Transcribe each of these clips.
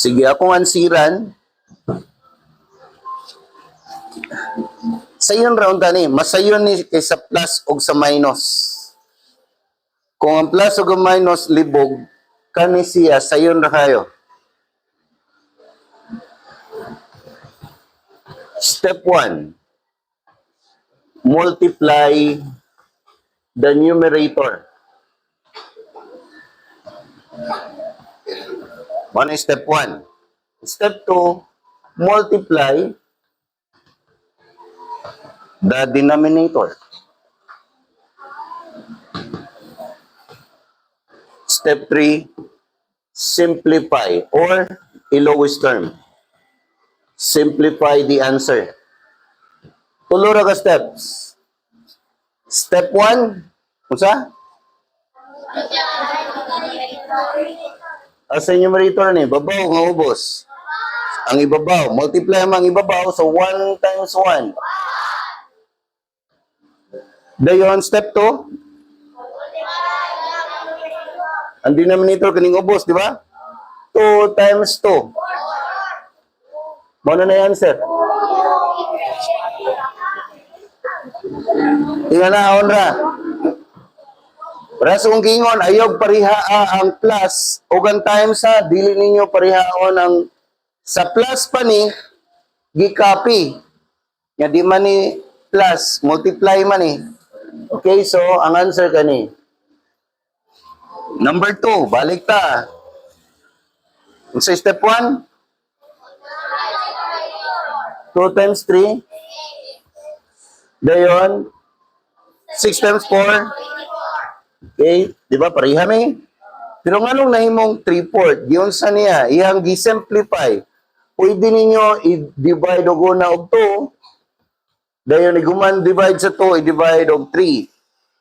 Sige, akong ansiran. Sayon ra unta ni, masayon ni kaysa plus og sa minus. Kung ang plus ug ang minus libog, kani siya sayon ra kayo. Step 1. Multiply the numerator. One is step 1. Step 2, multiply the denominator. Step 3, simplify or i-lowest term. Simplify the answer. Tulo ra ka steps. Step 1, unsa? Asa numerator ni, babaw nga ubos. Ang ibabaw, multiply mo ang ibabaw, so 1 times 1. Dayon, step 2. Ang denominator kaning ubos, di ba? 2 times 2. Mao na na yung answer. Tingnan na, ra. Para sa kong giingon, ayaw parihaa ang plus o ang times ha, dili ninyo parihaon ang sa plus pa ni, gi-copy. Nga di man ni plus, multiply man ni. Okay, so ang answer kani. Number 2, balik ta. Sa step 1? 2 times 3. Dayon, 6 times 4. Okay, di ba pareha mi? Pero nganong nahimong 3/4, giunsa niya, iyang gi-simplify. Pwede ninyo i-divide og una og 2. Dayon iguman divide sa 2, i-divide og 3.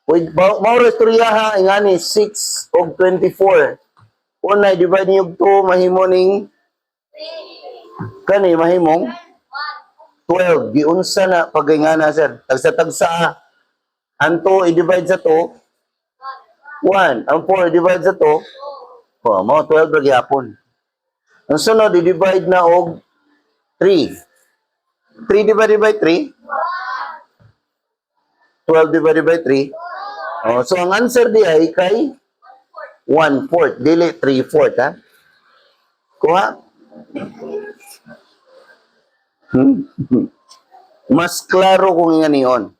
Pwede mao ra istorya ha, ingani 6 og 24. Una i-divide niyo og 2, mahimo ning kani mahimong 12. Giunsa na pagingana, sir. Tagsa-tagsa. Ang 2 i-divide sa 2, 1. Ang 4 i-divide sa 2, oh, mao 12 ra gyapon. Ang sunod i-divide na og 3. 3 divided by 3? 12 divided by 3? Oh, so ang answer di ay kay 1/4, dili 3/4 ha. Kuha? Mas klaro kung inganion.